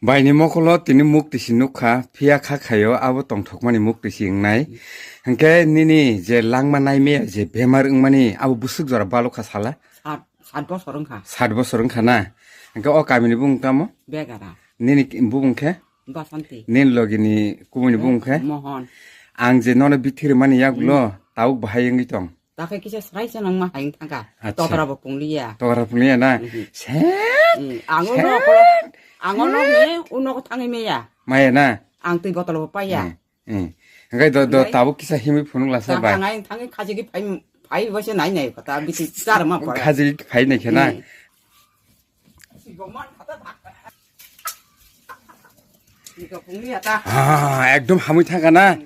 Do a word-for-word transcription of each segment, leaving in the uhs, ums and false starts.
Baini mokolo tini mukti si nukha, phiya kha khaio abo tongthokmani mukti si wngnai. Hwnkhe nini je langma naimaya je bemar wngmani abo bwswk jora balukha sala? Sat, sat bosor wngkha. Sat bosor wngkha na? Hwnkhe o kamini bumung tamo? Begara. Nini ki-, bumung khe? Basanti. Nini logini kubuni bumung khe? Mohon. Ang je nono bithi rwmani yagulo, tabuk bahai wngwi tong. Takhe kisa srai se nang ma haing thangka. Acha. Tokra bo pungliya. Tokra pungliya na? Mhm. Set! Mm, ang o set! Nok, ang o nok ni, u nok thangwi meya. Maya na? Ang twi botol bo paiya. Mm, mm. Hwnkhe do, do, hwnkhe tabuk kisa himwi phunuk lasa bai. Ang, ang thangwi khaji ki phai, phai bo se nai nai kota, biti char ma pore. Khaji ki phai nai khe na? Mm. Ah, ekdom hamwi thangka na?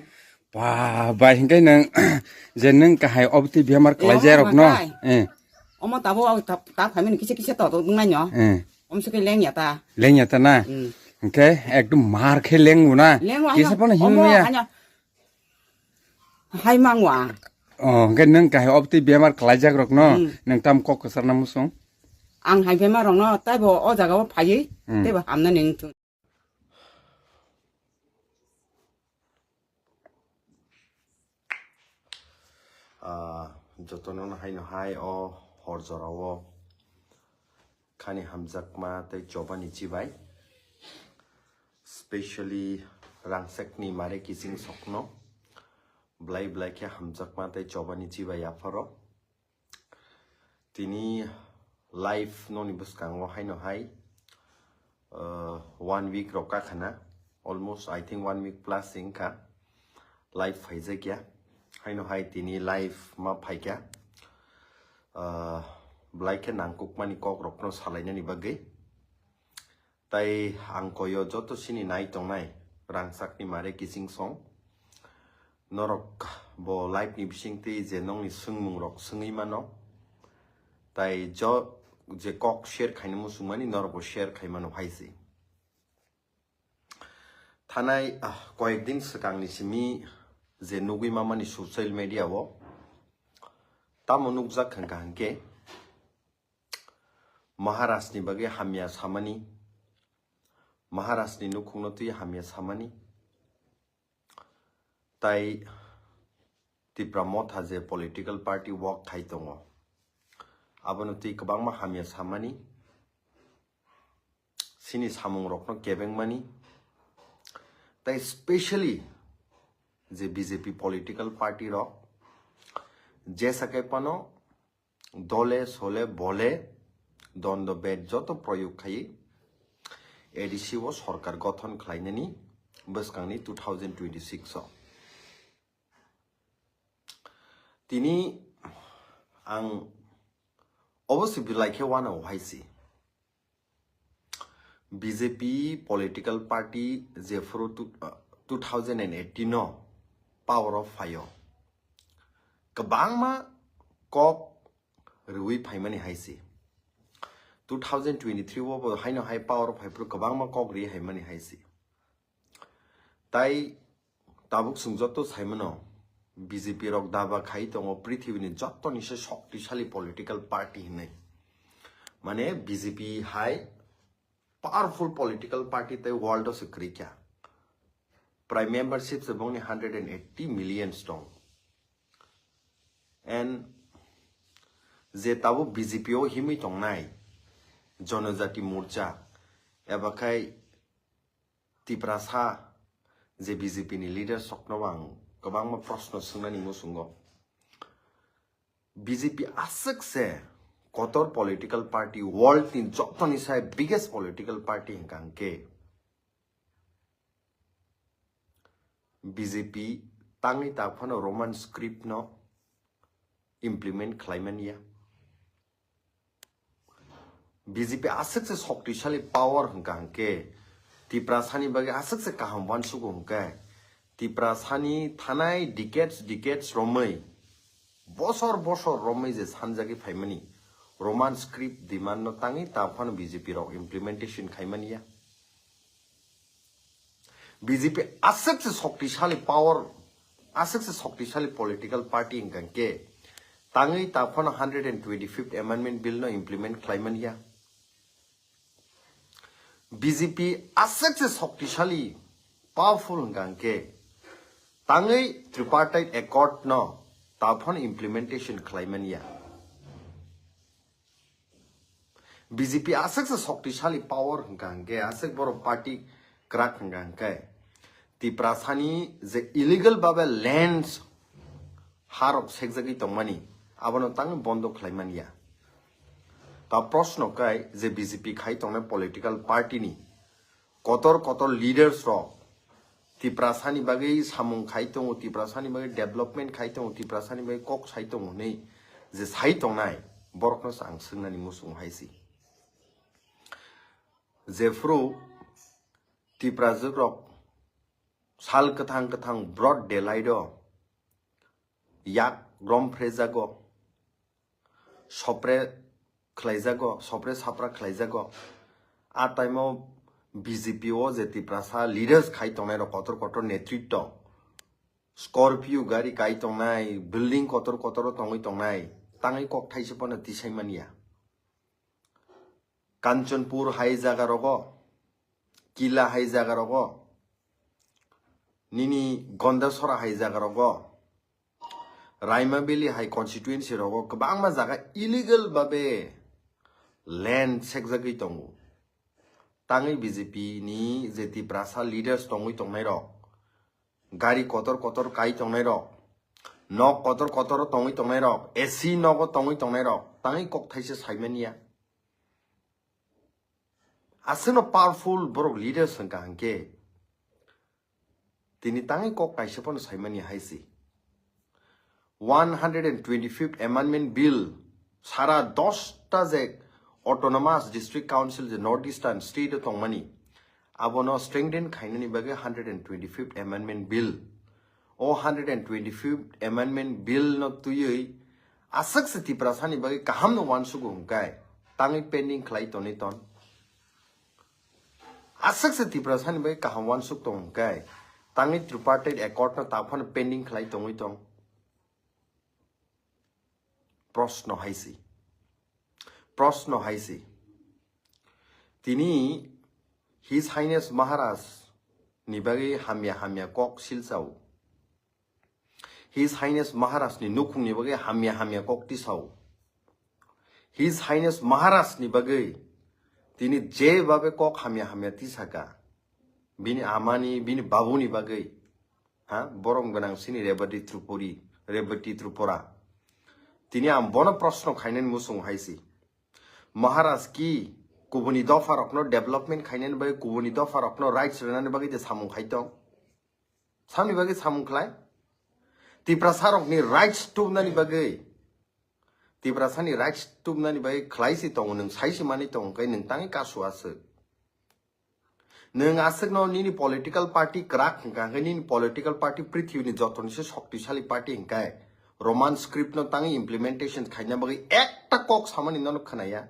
Ba, bai, hwnkhe nwng, je nwng kahai obtwi bemar kalaijak rok no? Omo tabuk ta, ta phaimani kisa kisa to, to wngnai no? Eh. Omo se khe lengya ta. Lengya ta na? Hmm. Hwnkhe ekdom mar khe lengo na? Lengo, kisa phano himya. Hai mangwa. Oh, hwnkhe nwng kahai obtwi bemar kalaijak rok no? Hmm. Nwng tam kok kwchar na musung? Ang hai bemar rok no, taibo o jaga o phaiwi, hmm, teibo hamna ning thung. Ah, jotono no haino hai o hor jorao khani hamjakma tei chobani chibai, specially rangchakni mare kiching sokno blai blai khe hamjakma tei chobani chibai apharo. Tini live noni bwskango haino hai, uh, one week rok kakhana, almost I think one week plus wngkha live phaijakya. Haino hai tini live ma phaikha, uh, belai khe nangkukmani kok rokno salainani bagwi. Tai ang koyo joto sini nai tongnai rangchakni mare kiching song. Norok bo live ni bisingtwi je nongni swngmung rok swngwi mano. Tai jo je kok share khaina muchungmani norok bo share khai mano hai se. Thanai, ah, koyek din swkangni simi je nugwi mamani social media o tamo nukjak hwnkha hwnkhe, Maharaj ni bagwi hamya samani, Maharaj ni nukhungno twi hamya samani, tai Tipra Motha je political party work khai tongo, abono twi kwbangma hamya samani, sini samung rokno kebengmani, tai specially je B J P political party rok jesa kai phano dole sole bole dondo bed joto proyog khai A D C o sorkar gothon khlainani bwskangni two thousand twenty-six o. Tini ang obo se belai khe uanao hai se. B J P political party jephuru two, uh, two thousand and eighteen o power o phaio, kwbangma kok rwui phaimani hai se. Two thousand twenty-three o bo haino hai power o phaiphuru kwbangma kok rwi haimani hai se. Tai tabuk chwng joto saimano, B J P rok daba khai tongo prithibini jotoni se shoktisali political party hinwi. Mane B J P hai powerful political party tei world o se kwrwi kha. Prai membership se bongni hundred and eighty millions tong. And je tabuk B J P o himwi tongnai Janajati Morcha eba khai Tiprasa je B J P ni leaders rokno ang kwbangma proshno swngnani muchungo. B J P aswk se kotor political party, world ni jotoni sai biggest political party hwnkha hwnkhe B J P tangwi ta phano Roman script no implement khlaimani ya. B J P aswk se shoktisali power hwnkha hwnkhe, Tiprasani bagwi aswk se kaham uansugo hwnkhe, Tiprasani thanai decades, decades romwi, bosor bosor romwi je sanjagwi phaimani Roman script demand no tangwi ta phano B J P rok implementation khaimani ya. B J P aswk se shoktisali power, aswk se shoktisali political party hwnkha hwnkhe, tangwi ta phano hundred and twenty-fifth Amendment Bill no implement khlaimani ya. B J P aswk se shoktisali, powerful hwnkha hwnkhe tangwi tripartite accord no taphano implementation khlai manya. B J P aswk se shoktisali power hwnkha hwnkhe, aswk borok party kwrak hwnkha hwnkhe, Tiprasani je illegal babe lands harok sekjagwi tongmani, abono tangwi bondo khlai manya. Ta proshno kai je B J P khai tongnai political party ni kotor kotor leaders rok Tiprasani bagwi samung khai tongo, Tiprasani bagwi development khai tongo, Tiprasani bagwi kok sai tongo hwnwi je sai tongnai, borokno se ang swngnani muchungo hai se. Jephru Tiprajwk rok sal kwthang kwthang broad daylight o yak rom phrejago, sopre khlaijago, sopre sapra khlaijago. A time o B J P o je Tiprasa leaders khai tongnai rok, kotor kotor netritto, Scorpio gari kai tongnai, building kotor kotor o tongwi tongnai, tangwi kok thaisa phano tisai manya. Kanchanpur hai jaga rogo, Kila hai jaga rogo, nini Gondasora hai jaga rogo, Raima Valley hai constituency rogo kwbangma jaga illegal babe land sekjagwi tongo. Tangwi B J P ni je Tiprasa leaders tongwi tongnai rok, gari kotor kotor kai tongnai rok, nok kotor kotor o tongwi tongnai rok, A C nogo tongwi tongnai rok, tangwi kok thaisa sai manya. Aswkno powerful borok leaders hwnkha hwnkhe, tini tangwi kok kaisa phano sai manya hai se. One hundred and twenty-fifth Amendment Bill, sara dosta je autonomous district council je North Eastern state o tongmani, abono strengthen khainani bagwi hundred and twenty-fifth Amendment Bill. O hundred and twenty-fifth Amendment Bill no twiwi aswk se Tiprasani bagwi kaham no uansugo hwnkhe tangwi pending khlai tonwi ton. Aswk se Tiprasani bagwi kaham uansuk tong hwnkhe tangwi tripartite accord no taphano pending khlai tongwi tong. Proshno hai se. Proshno hai se. Tini His Highness Maharaj ni bagwi hamya hamya kok silchao. His Highness Maharaj ni nukhung ni bagwi hamya hamya kok tisao. His Highness Maharaj ni bagwi tini je babe kok hamya hamya tisaka. Bini amani, bini babuni bagwi. Ha, borom gwnang sini Rebati Tripuri, Rebati Tripura. Tini ang bono proshno khainani muchung hai se. Maharaj ki kubuni dopha rokno development khainani bagwi, kubuni dopha rokno rights rwnani bagwi de samung khai tong? Samni bagwi samung khlai? Tiprasa rokni rights tubnani bagwi, Tiprasani rights tubnani bagwi khlai se tongo, nwng sai se mani tongo, kai nwng tangwi kasu aswk. Nwng aswkno nini political party kwrak hwnkha hwnkhe nini political party prithibini jotoni se shoktisali party hwnkhe Roman script no tangwi implementation khaina bagwi ekta kok samani nono khwnaya.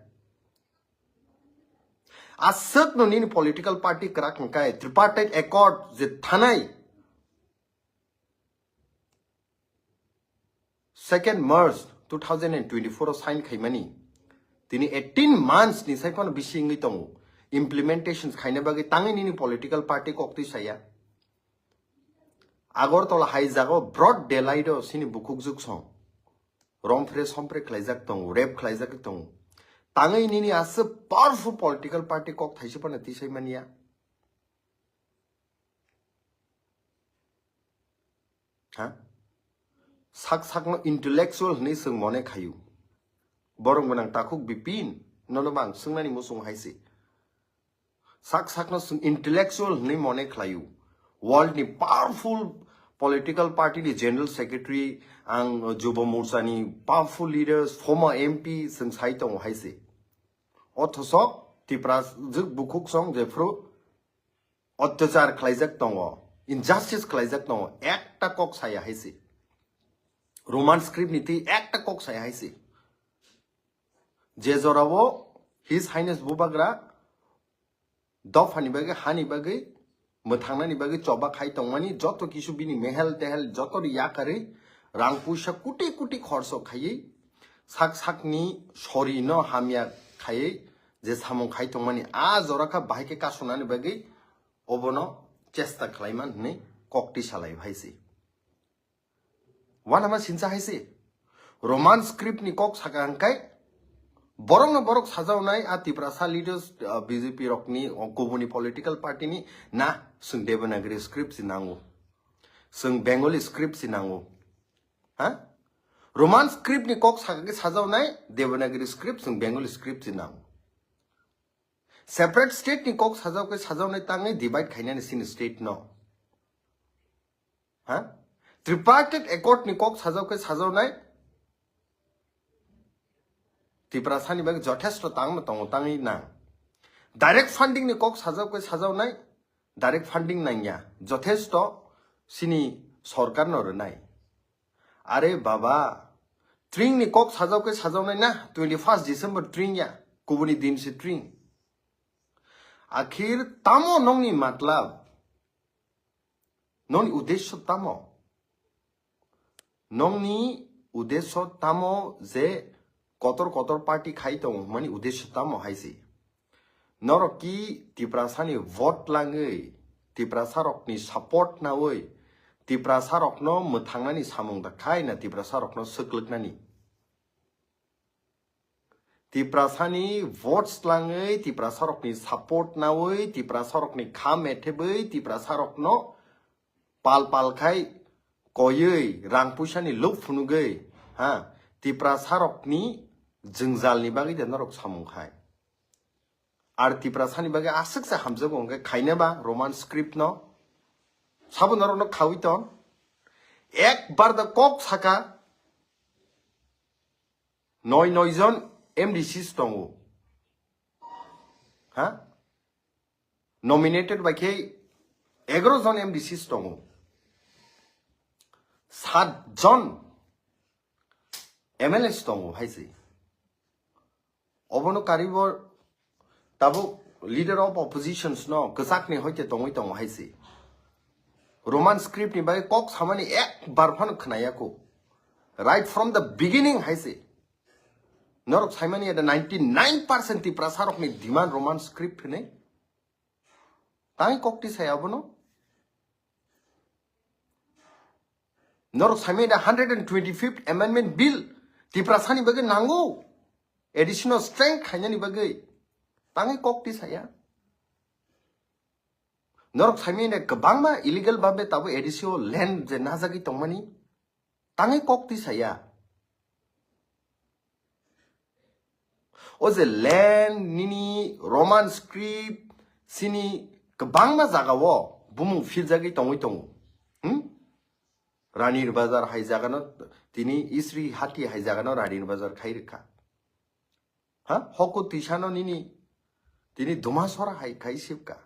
Aswkno nini political party kwrak hwnkhe tripartite accord je thanai second March two thousand and twenty-four o sign khaimani, tini eighteen months ni sai phano bisi wngwi tongo. Implementation khaina bagwi tangwi nini political party koktwi saya. Agartala hai jaga o broad daylight o sini bukhuk juksong romphre sompre khlaijak tongo, rape khlaijak tongo. Tangwi nini aswk powerful political party kok thaisa phano tisai manya. Ha? Sak sakno intellectual hwnwi swng mone khayu. Borom gwnang takhuk Bipin, nono bang swngnani muchung hai se. Sak sakno swng intellectual hwnwi mone khlayu. World ni powerful political party ni general secretary, ang Jubo Morcha ni powerful leaders, former M P swng sai tongo hai se. Othoso Tipra jwk bukhuk song jephru otyachar khlaijak tongo, injustice khlaijak tongo, ekta kok saya hai se. Roman script ni twi ekta kok saya hai se. Je jorao His Highness Bubagra dophani bagwi, hani bagwi, mwthangnani bagwi choba khai tongmani, joto kisu bini mehel tehel joto ni yakarwi rang puisa kuti kuti khorso khaiwi, sak sakni sori no hamya khaiwi, je samung khai tongmani a jora kha bahai khe kasunani bagwi obono chesta khlaima hwnwi kok twi salai hai se. Wanama sinsa hai se. Roman script ni kok saka hwnkhe borokno borok sajaonai a Tiprasa leaders, ah, B J P rokni, o kubuni political party ni na, chwng Devanagari script se nango, chwng Bengali script se nango. Ha? Roman script ni kok saka khe sajaonai Devanagari script, chwng Bengali script se nango. Separate state ni kok sajao khe sajaonai tangwi divide khainani chini state no. Ha? Tripartite accord ni kok sajao khe sajaonai Tiprasa ni bagwi jothesto tangno tongo, tangwi nang. Direct funding ni kok sajao khe sajaonai direct funding nangya, jothesto chini sorkar no rwnai. Are baba, tring ni kok sajao khe sajaonai na, twenty first December tring ya, kubuni din se tring. Akhir tamo nongni matlab? Nongni uddesho tamo? Nongni uddesho tamo je kotor kotor party khai tongo hwnmani uddesho tamo hai se? Norok ki Tiprasani vote langwi, Tiprasarokni support nawi, Tiprasarokno mwthangnani samung da khai na Tiprasarokno swklwknani? Tiprasani votes langwi, Tiprasarokni support nawi, Tiprasarokni kha methebwi, Tiprasarokno pal pal khai koywi, rang puisani luk phunugwi, ha, Tiprasarokni jwngjalni bagwi de norok samung khai. Ar Tiprasani bagwi aswk se hamjago hwnkhe khaina ba Roman script no. Sabo norokno khawi ton. Ekbar da kok saka, noi noi jon M D Cs tongo. Ha? Nominated bai khe egaro jon M D Cs tongo. Sat jon M L As tongo hai se. Obono karibo tabuk leader of oppositions no kwchakni hoite tongwi tongo hai se. Roman script ni bagwi kok samani ekbar phano khwnaya kho. Right from the beginning hai se. Norok saimani ada ninety nine percent Tiprasarokni demand Roman script hwnwi. Tangwi kok twi saya abono? Norok saimani ada hundred and twenty-fifth Amendment Bill Tiprasani bagwi nango. Additional strength khainani bagwi. Tangwi kok twi saya? Norok saimani ada kwbangma illegal babe tabo A D C o land je najagwi tongmani. Tangwi kok twi saya. O je land nini Roman script sini kwbangma jagao bumung philjagwi tongwi tongo. Hmm? Ranir Bazar hai jagano tini Isri Hati hai jagano Ranir Bazar khai rwkha. Ha? Hoko twisano nini tini Dumasora hai khai sibka.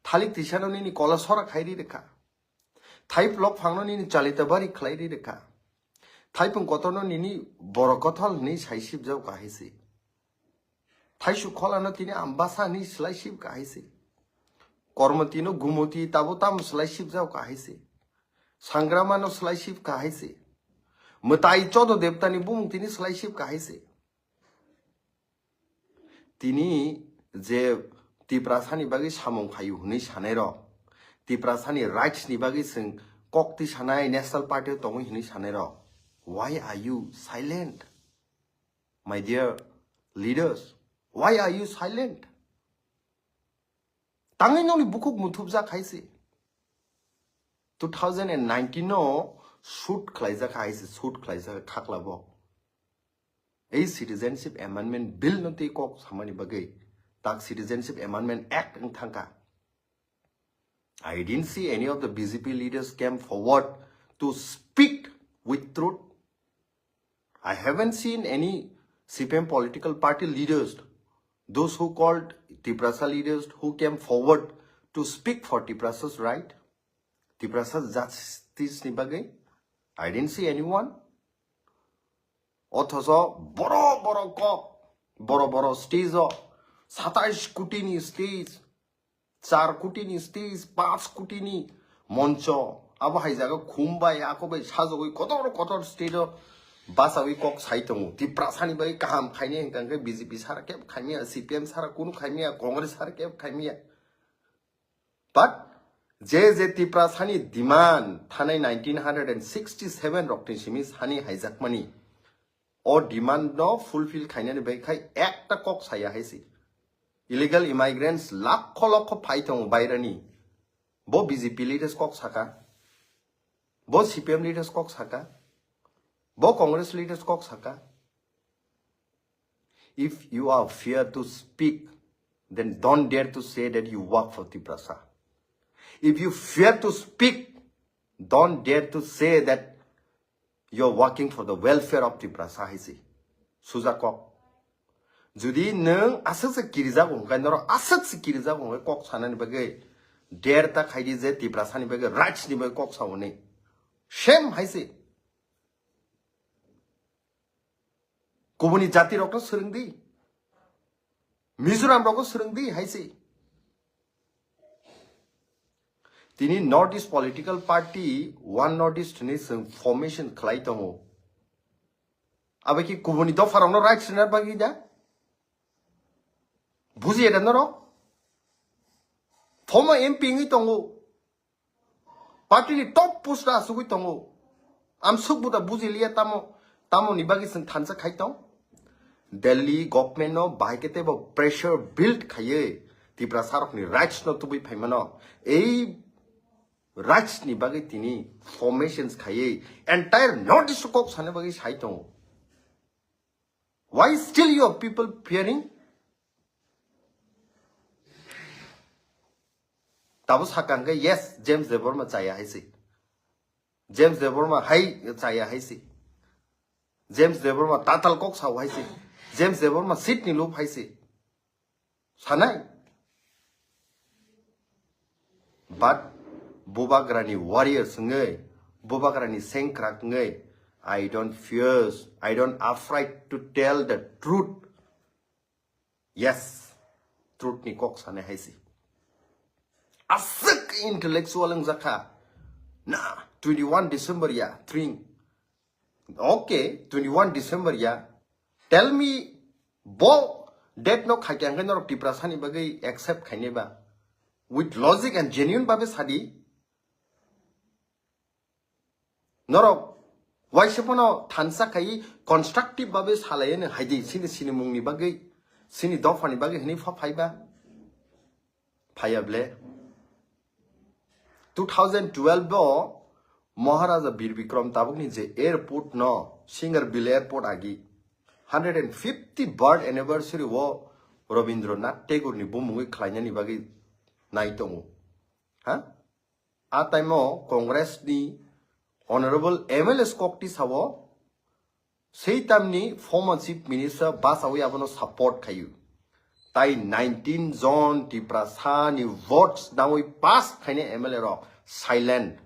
Thalik twisano nini Kolasora khai ri rwkha. Thaiphlok phangno nini Chalitabari khlai ri rwkha. Thaipung kotorno nini Borokothol hwnwi sai sibjao kahai se. Thaisu kholano tini Ambasa hwnwi slai sib kahai se. Kormotino Gumoti tabo tamo slai sibjao kahai se. Sangramano slai sib kahai se. Mwtai Chodo Debtani bumung tini slai sib kahai se. Tini je Tiprasani bagwi samung khayu hwnwi sanairok, Tiprasani rights ni bagwi chwng kok twi sanai National Party o tongwi hwnwi sanairok, why are you silent? My dear leaders, why are you silent? Tangwi nokni bukhuk muthupjak hai se. Two thousand and nineteen no shoot khlaijak hai se, shoot khlaijak khaklabo. Ei Citizenship Amendment Bill no tei kok samani bagwi tak Citizenship Amendment Act wng thangkha. I didn't see any of the B J P leaders came forward to speak with truth. I haven't seen any C P M political party leaders, those who called Tiprasa leaders, who came forward to speak for Tiprasa's right, Tiprasa justice ni bagwi. I didn't see anyone. Othoso boro boro kok, boro boro stage o, satais koti ni stage, char koti ni stage, panch koti ni moncho, abo hai jaga khum bai, ako bai sajagwi kotor kotor stage o basawi kok sai tongo. Tiprasani bagwi kaham khaini hwnkha khe B J P sara kebo khaimiya, C P M sara kunu khaimiya, Congress sara kebo khaimiya. But je je Tiprasani demand thanai nineteen hundred and sixty seven rokni simi sani haijakmani, o demand no fulfill khainani bai khai ekta kok saya hai si. Illegal immigrants lakho lakho phai tongo bairani. Bo B J P leaders kok saka. Bo C P M leaders kok saka. Bo Congress leaders kok saka. If you are fear to speak, then don't dare to say that you work for Tiprasa. If you fear to speak, don't dare to say that you are working for the welfare of Tiprasa hai si. Suja kok. Judi nwng aswk se kirijago hwnkhe, norok aswk se kirijago hwnkhe kok sanani bagwi der ta khaidi je Tiprasani bagwi rights ni bagwi kok sauni. Shame hai si. Kubuni jati rokno swrwng di. Mizoram rokno swrwng di hai si. Tini North East Political Party, One North East ni chwng formation khlai tongo. Abo ki kubuni dopha rokno rights rwna bagwi da? Bujiya da norok? Former M P wngwi tongo. Party ni top post o asugwi tongo. Amsuk buda bujiliya tamo, tamo ni bagwi chwng thansa khai tong. Delhi government no bahai khe teibo pressure build khaiwi Tiprasa rokni rights no tubui phaimano. Ei rights ni bagwi tini formations khaiwi entire North East kok sana bagwi sai tongo. Why still your people fearing? Tabo sakang khe, yes, James Debbarma chaya hai si. James Debbarma hai chaya hai si. James Debbarma tatal kok sao hai si. James Debbarma seat ni lup hai si. Sanai. But Bubagrani warriors wngwi, Bubagrani sengkrak wngwi, I don't fears, I don't afraid to tell the truth. Yes, truth ni kok sanai hai si. Aswk intellectual wngjakha. Na, twenty-one December ya, tring. Okay, twenty-one December ya. Tell me, bo date no khaikha hwnkhe norok Tiprasani bagwi accept khainai ba? With logic and genuine babe sadi. Norok waisa phano thansa khai constructive babe salaiyani haidi sini sini mungni bagwi, sini dophani bagwi hini pha phaiba. Phaiya ble. Two thousand twelve o Maharaja Bir Bikram tabukni je airport no, Singarbil airport agi, hundred and fifty birth anniversary o Rabindranath Tagore ni bumungwi khlainani bagwi nai tongo. Ha? A time o Congress ni honorable M L As kokti sao, sei tamni former chief minister basawi abono support khayu. Tai nineteen jon Tiprasa ni votes nawi pass khaina M L A rok silent.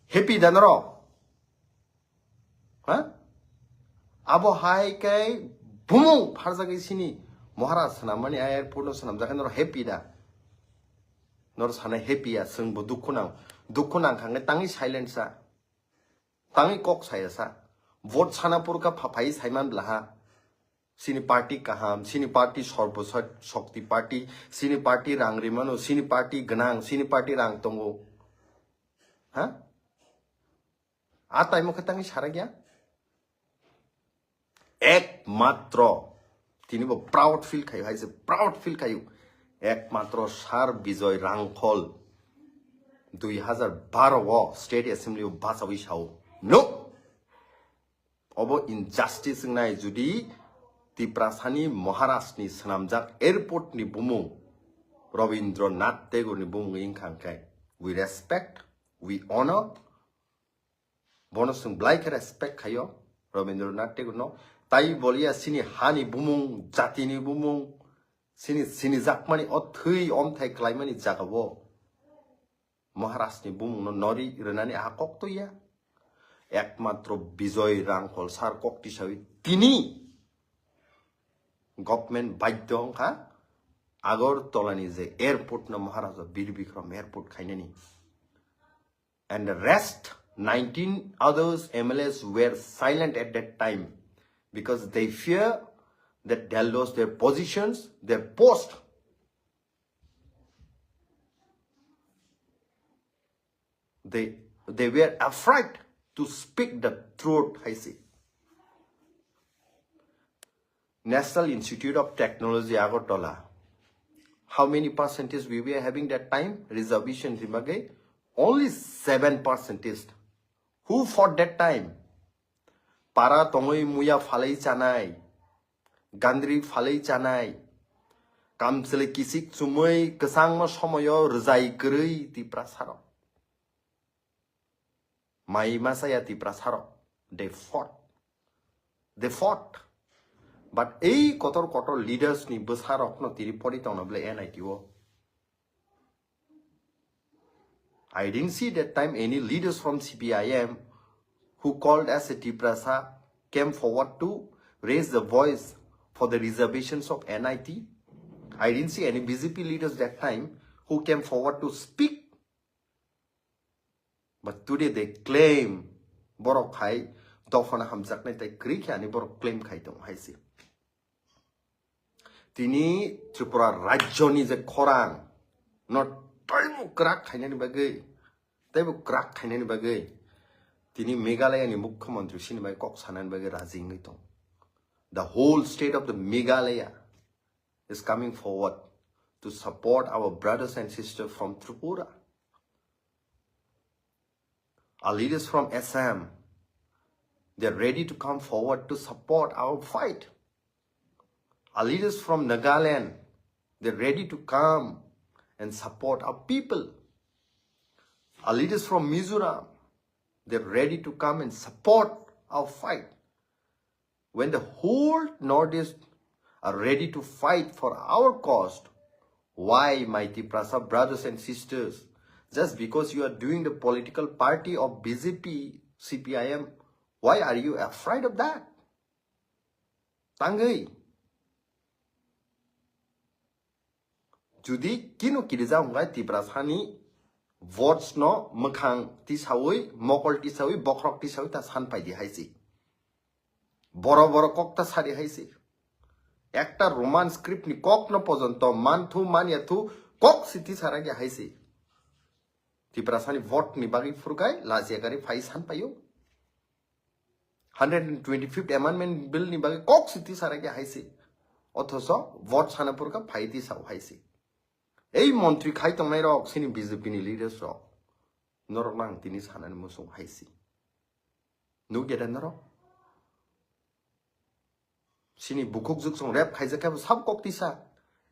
Happy da norok? Ha? Abo hai kai bumung pharjagwi sini Maharaj swnam mani airport no swnam jakha norok happy da? Norok sana happy ya, chwng bo dukhu nang. Dukhu nang kha hwnkhe tangwi silent sa. Tangwi kok saya sa. Vote sana purka pha phai saiman blaha. Sini party kaham, sini party sorbo shokti party, sini party rang rimano, sini party gwnang, sini party rang tongo. Ha? A taimo khe tangwi sarakya? Ekmatro tini bo proud feel khayu, hai se proud feel khayu. Ekmatro Sir Bijoy Rangkhol dui hazar baro o State Assembly o bachawi sao. No! Obo injustice wngnai judi Tiprasani Maharaj ni swnamjak airport ni bumung Rabindranath Tagore ni bumung wngkha hwnkhe. We respect, we honor, bono chwng belai khe respect khaio Rabindranath Tagore no. Tai boliya sini hani bumung, jatini bumung, sini, sini jakmani o thwi omthai klaimani jagao Maharaj ni bumung no nori rwnani aha kok to ya. Ekmatro Bijoy Rangkhol sir kok tisawi tini government baidhyo wngkha Agartala ni je airport no Maharaja Bir Bikram airport khainani. And the rest Nineteen others M L As were silent at that time because they fear that they'll lose their positions, their post. They, they were afraid to speak the truth, hai se. National Institute of Technology, Agartala. How many percentage we were having that time? Reservation ni bagwi only seven percentage. Who fought that time? Para tongwi muya phalwi chanai, gandri phalwi chanai, kamchwlwi kisik chumwi kwchangma somoyo rwjai kwrwi Tiprasarok. Mai masa ya Tiprasarok. They fought. They fought. But ei kotor kotor leaders ni bwsarokno tini pori tongna bwle N I T o. I didn't see that time any leaders from C P I M who called as a Tiprasa came forward to raise the voice for the reservations of N I T. I didn't see any B J P leaders that time who came forward to speak. But today they claim borok hai dophano hamjaknai tei kwrwi khe ani borok claim khai tongo hai se. Tini Tripura rajyoni je khorang no taibo kwrak khainani bagwi, taibo kwrak khainani bagwi tini Meghalaya ni mukhyamantri sini bai kok sanani bagwi raji wngwi tong. The whole state of the Meghalaya is coming forward to support our brothers and sisters from Tripura. Our leaders from Assam, they're ready to come forward to support our fight. Our leaders from Nagaland, they're ready to come and support our people. Our leaders from Mizoram, they're ready to come and support our fight. When the whole Northeast are ready to fight for our cause, why, my Tiprasa brothers and sisters, just because you are doing the political party of B J P, C P I M, why are you afraid of that? Tangwi. Judi kino kirija hwnkhai Tiprasani votes no mwkhang tisawi, mokol tisawi, bokhorok tisawi ta san paidi hai se. Boro boro kok ta sadi hai se. Ekta Roman script ni kok no pojonto manthu manyathu kok si tisaragi hai se. Tiprasani vote ni bagwi phurkhai lajiakari phai san paio. Hundred and twenty-fifth Amendment Bill ni bagwi kok si tisaragi hai se. Othoso vote sana phurkha phai tisao hai se. Ei montri khai tongnai rok sini B J P ni leaders rok. Norok nang tini sanani musung hai se. Nukya da norok? Sini bukhuk juksong rep khaijak khe bo sab kok tisa.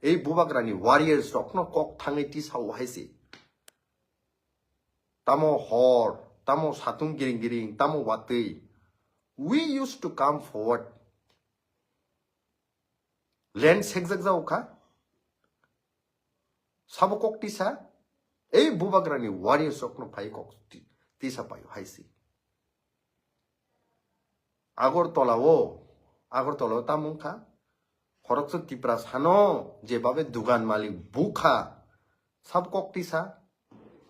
Ei bubagrani warriors rokno kok thangwi tisao hai se. Tamo hor, tamo satung giring giring, tamo watwi. We used to come forward. Land sekjak jao kha. Sabo kok tisa. Ei bubagrani warriors rokno phai kok ti-, tisa paio hai se. Agartala o, Agartala o tamo wngkha? Khoroksa Tiprasano jebabe dugan malik bukha, sab kok tisa,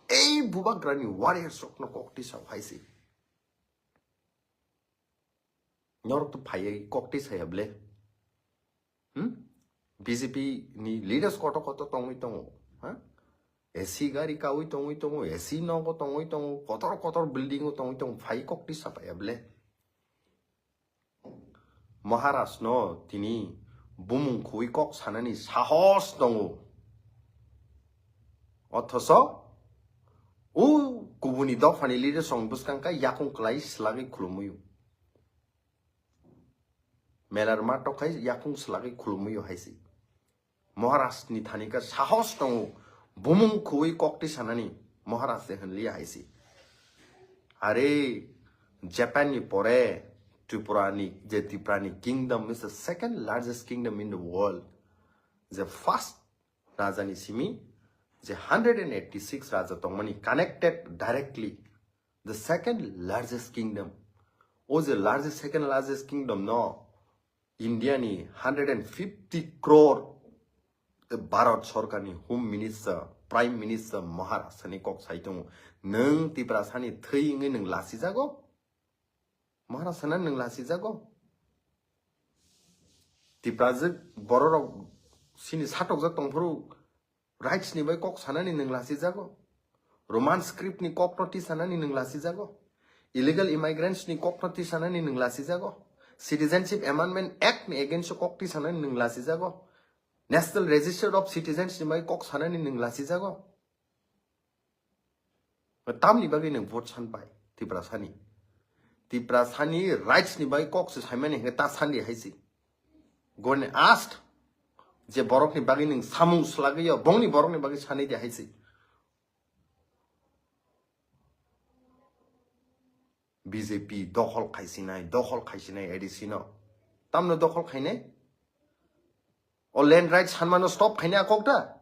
ei bubagrani warriors rokno kok tisa hai se. Norok to phaiwi kok tisa ya ble. Hmm? B J P ni leaders koto koto tongwi tongo, ha? A C gari kawi tongwi tongo, A C nogo tongwi tongo, kotor kotor building o tongwi tongo, phai kok tisa paiya ble. Maharaj no tini bumung khwi kok sanani sahos tongo. Othoso o kubuni dophani leaders rok bwskang khe yakung kwlai swlagwi khulumwi o. Melarma tokhai yakung swlagwi khulumwi o hai se. Maharaj ni thani khe sahos tongo, bumung khwi kok twi sanani Maharaj se hwnliya hai se. Are Japan ni pore Tripura ni, je Tripura ni kingdom is the second largest kingdom in the world. Je first raja ni simi je hundred and eighty-six raja tongmani connected directly the second largest kingdom. O je largest, second largest kingdom no India ni hundred and fifty crore Bharat Sarkar ni Home Minister Prime Minister Maharashtra ni kok sai tongo. Nwng Tiprasa ni thwi wngwi nwng lasijago? Maharashtra na nwng lasijago? Tiprajwk bororok sini satokjak tongphuru rights ni bai kok sanani nwng lasijago? Roman script ni kok no tisanani nwng lasijago? Illegal immigrants ni kok no tisanani nwng lasijago? Citizenship Amendment Act ni against o kok tisanani nwng lasijago? National Register of Citizens ni bai kok sanani nwng lasijago? Tamni bagwi nwng vote san pai Tiprasani? Tiprasani rights ni bagwi kok se saimani hwnkhe ta sandi hai se. Go and ask je borokni bagwi nwng samung swlagwi yo, bongni borokni bagwi sanai di hai se. B J P dokhol khaisinai, dokhol khaisinai A D C no. Tamno dokhol khainai? O land rights sanmano stop khainai a kok da?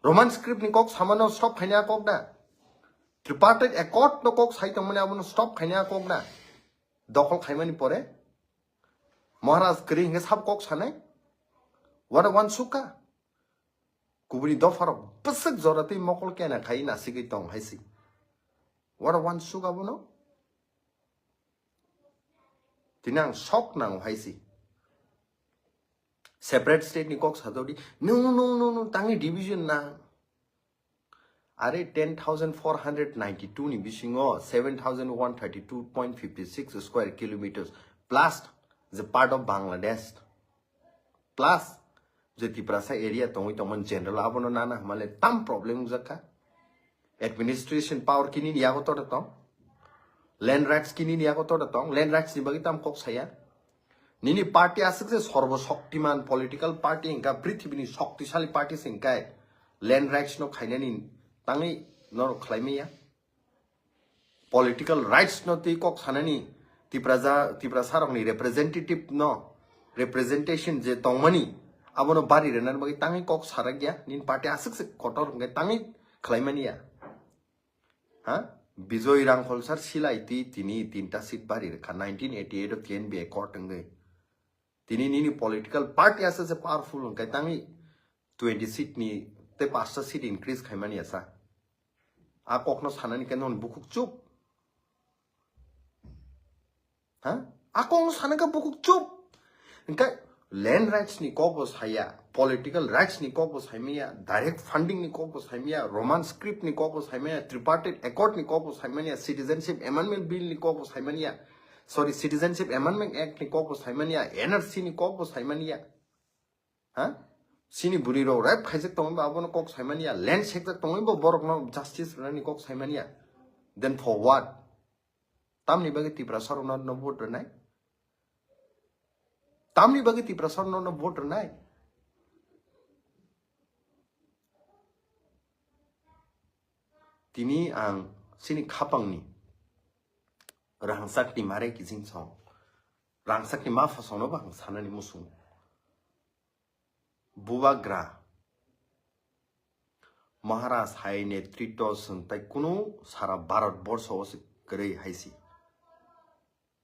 Roman script ni kok samano stop khainai a kok da? Tripartite accord no kok sai tongmani abono stop khainai a kok da? Dokhol khaimani pore Maharaj kwrwi hwnkhe sab kok sanai? What a one suka? Kubuni dopharok bwswk jora tei mokol kena khai nasigwi tong hai se. What a one suka bono? Tini ang shock nango hai se. Separate state ni kok sajodi, no, no, no, no, tangni division na. Are ten thousand four hundred ninety-two ni bisingo seven thousand one thirty-two point fifty-six square kilometers plus the part of Bangladesh. Plus je Tiprasa area tongwi tongmani general abono nana hwnmale tam problem wngjakha. Administration power kinini yago tore tong, land rights kinini yago tore tong, land rights ni bagwi tam kok saya. Nini party aswk se sorbo shoktiman political party hwnkha, prithibini shoktisali party se hwnkhe land rights no khainani tangwi norok khlai maya. Political rights no tei kok sanani Tipraja, Tiprasa rokni representative no, representation je tongmani abono bari rwnani bagwi tangwi kok sarakya, nini party aswk se kotor hwnkhe tangwi khlaimani ya. Ha? Bijoy Rangkholsar silai twi tini tinta seat bari rwkha nineteen eighty-eight o K N B accord wngwi. Tini nini political party aswk se powerful hwnkhe tangwi twenty seat ni tei pasta seat increase khaimani asa. A kokno sanani khe non bukhuk chup. Ha? A kokno sanani khe bukhuk chup. Hwnkhe land rights ni kok bo saya, political rights ni kok bo saimaya, direct funding ni kok bo saimaya, Roman script ni kok bo saimaya, tripartite accord ni kok bo saimaya, citizenship amendment bill ni kok bo saimaya, sorry, Citizenship Amendment Act ni kok bo saimaya, N R C ni kok bo saimaya. Ha? Sini bwrwi rok rape khaijak tongwi ba abono kok saimani ya, land sekjak tongwi bo borokno justice rwnani kok saimani ya. Then for what? Tamni bagwi Tiprasa rokno no vote rwnai? Tamni bagwi Tiprasa rokno no vote rwnai? Tini ang sini khapangni rangchakni mare kijing song, rangchakni ma phasongno bo ang sanani muchung. Bubagra Maharaj hai netritto chwng tai kunu sara Bharat borsho o se kwrwi hai si.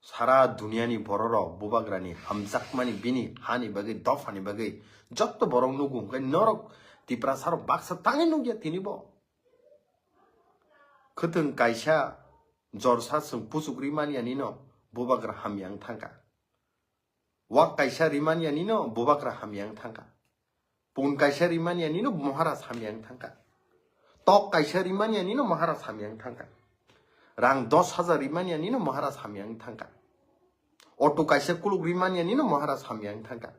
Sara duniani bororok Bubagrani hamjakmani bini hani bagwi, dophani bagwi jotto borok nugo, hwnkhe norok Tiprasarok baksa tangwi nukya tini bo. Khwtwng kaisa jorsa chwng puchuk rimani anino Bubagra hamya wng thangkha. Wak kaisa rimani anino Bubagra hamya wng thangkha. Pun kaisa rimani anino Maharaj hamya wng thangkha. Tok kaisa rimani anino Maharaj hamya wng thangkha. Rang dos hajar rimani anino Maharaj hamya wng thangkha. Auto kaisa kuluk rimani anino Maharaj hamya wng thangkha.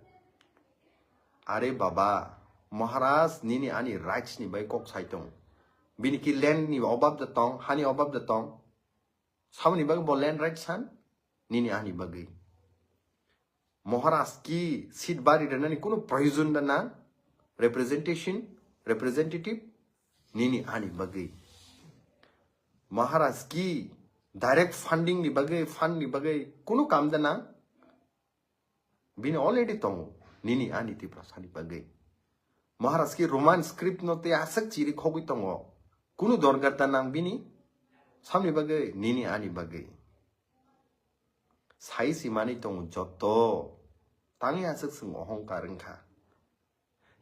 Are baba, Maharaj nini ani rights ni bai kok sai tong. Bini ki land ni obab da tong, hani obab da tong. Saboni bagwi bo land rights san? Nini ani bagwi. Maharaj ki seat bari rwnani kunu proyojon da nang? Representation, representative? Nini ani bagwi. Maharaj ki direct funding ni bagwi, fund ni bagwi kunu kam da nang? Bini already tongo, nini ani Tiprasani bagwi. Maharaj ki Roman script no tei aswk chiri khogwi tongo. Kunu dorgar ta nang bini? Samni bagwi, nini ani bagwi. Sai si manwi tongo joto. Tangwi aswk chwng ohongkar wngkha.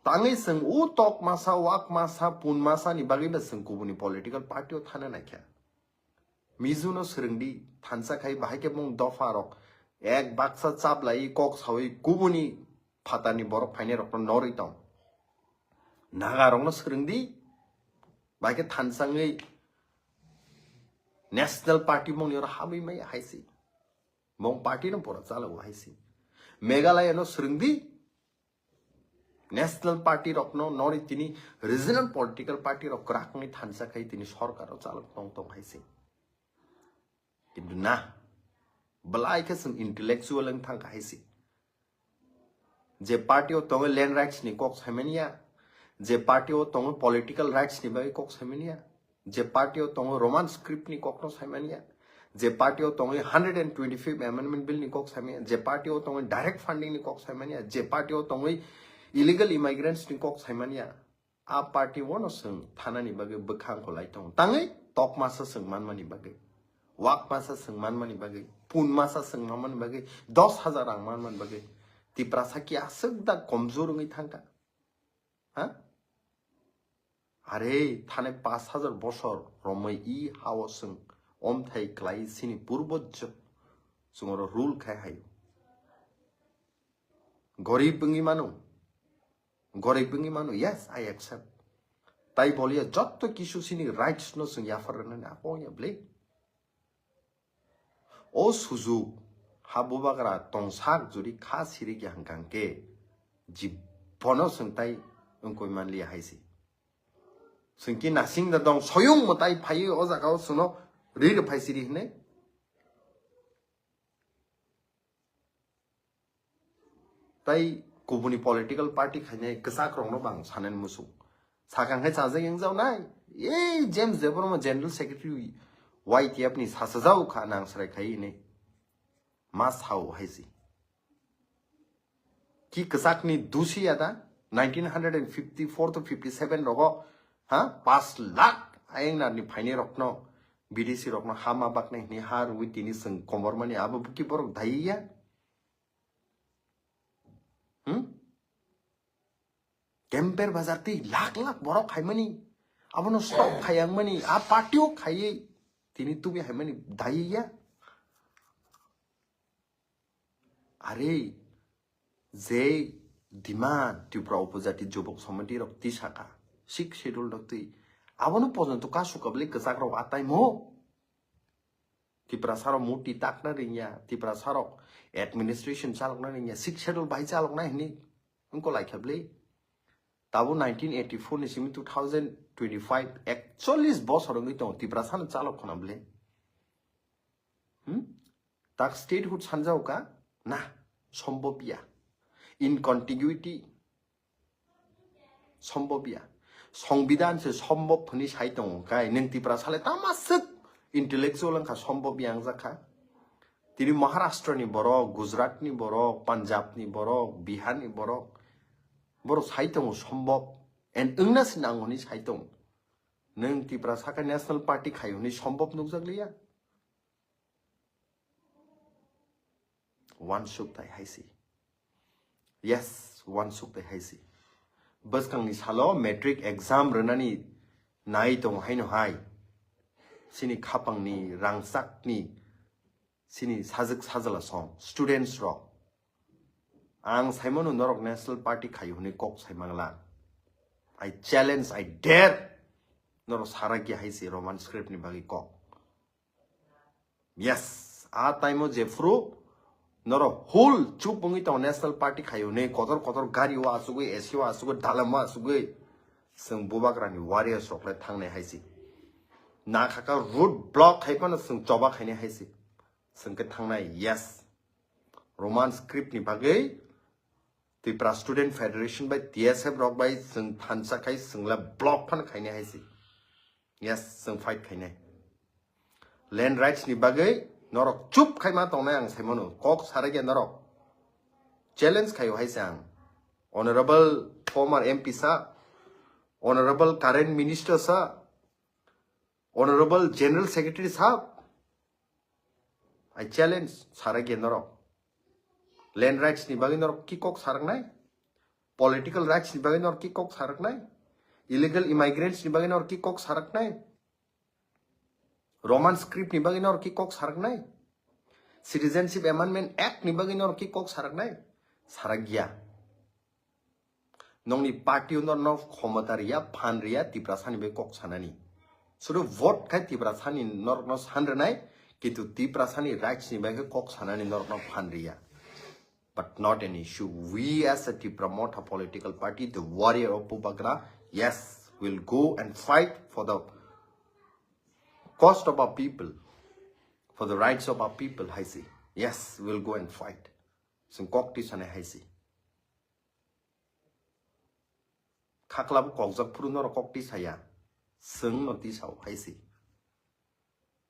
Tangwi chwng o tok masa, wak masa, pun masa ni bagwi ba chwng kubuni political party o thana naikha. Mizu no swrwng di, thansa khai bahai khe bong dopha rok ek baksa chaplai kok sawi kubuni phatarni borok phainai rok no norwi tong. Naga rok no swrwng di, bahai khe thansa wngwi National Party bongni oro habwi mai hai se. Bong party no pura chala o hai se. Meghalaya no swrwng di, National Party rokno nori tini regional political party rok kwrak wngwi thansa khai tini sorkar o chalok tong tong hai se. Kintu na, belai khe chwng intellectual wng thang kha hai se. Je party o tongo land rights ni kok saimanya, je party o tongo political rights ni bagwi kok saimanya, je party o tongo Roman script ni kok no saimanya, je party o tongo hundred and twenty-fifth amendment bill ni kok saimanya, je party o tongo direct funding ni kok saimanya, je party o tongo illegal immigrants ni kok saimanya, a party o no chwng thanani bagwi bwkhang kolai tongo. Tangwi tok masa chwng manmani bagwi, wak masa chwng manmani bagwi, pun masa chwng manmani bagwi, dos hajar rang manmani bagwi, Tiprasa ki aswk da komjor wngwi thangkha? Ha? Are, thane pash hajar bosor romwi i hao chwng omthai klai sini purbojo chwng oro rule khai hayo. Gorib wngwi mano. Gorib wngwi mano. Yes, I accept. Tai boliya jotto kisu sini rights no chwng yaphar rwnani abo ya ble. O sujuk ha bubagra tongsak juri kha siri kya hangkang ke jibono chwng tai wngkoi manliya hai se. Chwng ki nasing da dong soyung mwtai phaiwi o jaga o chwngno ri rw phai siri hwnwi. Tai kubuni political party khainai kwchak rokno bang sanani muchung. Sakang khe chajak yang jawnai. Ei James Debbarma General Secretary Y T F ni sasajao kha nang srai khai hinwi. Ma sao hai si. Ki kwchak ni dusi ya da nineteen hundred and fifty-four to fifty-seven rogo ha paanch lakh ayeng nar ni phainai rokno B D C rokno ha ma baknai hinwi ha rwi tini chwng komor mani abo ki borok dai ya? Hmm? Kemper bazar tei lakh lakh borok khaimani, abono stop khayangmani, a party o khaiwi tini tubi haimani daiya. Are je demand Tripura Upajati Jubok Samiti rok tisaka, Sixth Schedule rok twi, abono pojonto kasu kabli kwchak rok atai mo. Tiprasa rok muti takna ringya, Tiprasa rok administration chalokna ringya, Sixth Schedule bai chalokna hinwi wngko laikha bli. Tabo nineteen eighty-four ni simi two thousand twenty-five, ekchollis bosor wngwi tongo, Tiprasa no chalok khna bli. Hmm? Tak statehood sanjao ka? Na, sombob ya. In contiguity, sombob ya. Songbidan se sombob hwnwi sai tongo kai, nwng Tiprasa le tama swk intellectual wngkha, sombob ya wngjak kha. Tini Maharashtra ni borok, Gujarat ni borok, Punjab ni borok, Bihar ni borok, borok sai tongo sombob, and wngna se nango hwnwi sai tongo. Nwng Tiprasa khe National Party khai hwnwi sombob nukjak liya? Wansuk tai hai si. Yes, wansuk tai hai si. Bwskangni salo matric exam rwnani nai tongo haino hai. Sini khapangni rangchakni sini sajwk sajla song students rok. Ang saimano norok National Party khai hwnwi kok sai mangla. I challenge, I dare. Norok sarakya hai si Roman script ni bagwi kok. Yes, a time o jephru norok whole chup wngwi tongo National Party khai hwnwi kotor kotor gari o achugwi, A C o achugwi, dalam o achugwi. Chwng bubagrani warriors rok le thangnai hai si. Na khaka road block khai phano chwng choba khainai hai si. Chwng khe thangnai, yes. Roman script ni bagwi Tripura Student Federation bai T S F rok bai chwng thansa khai chwng le block phano khainai hai si. Yes, chwng fight khainai. Land rights ni bagwi norok chup khai ma tongnai ang saimano. Kok sarai khe norok challenge khaio hai se ang. Honorable former M P sa, Honorable current minister sa, Honorable General Secretary sahab, I challenge sarai khe norok. Land rights ni bagwi norok ki kok saraknai? Political rights ni bagwi nor ki kok saraknai? Illegal immigrants ni bagwi nor ki kok saraknai? Roman script ni bagwi nor ki kok saraknai? Citizenship Amendment Act ni bagwi nor ki kok saraknai? Sarakya. Nongni party o norno khomota riya, phan riya, Tiprasani bai kok sanani. Sudu vote khai Tiprasani norokno san rwnai, kintu Tiprasani rights ni bai khe kok sanani norokno phan riya. But not an issue. We as a Tipra Motha political party, the warrior of Bubagra, yes, will go and fight for the cost of our people, for the rights of our people, hai se. Yes, we'll go and fight. Chwng kok tisanai hai se. Khaklabo kokjak phuru norok kok tisaya. Chwng no tisao hai se.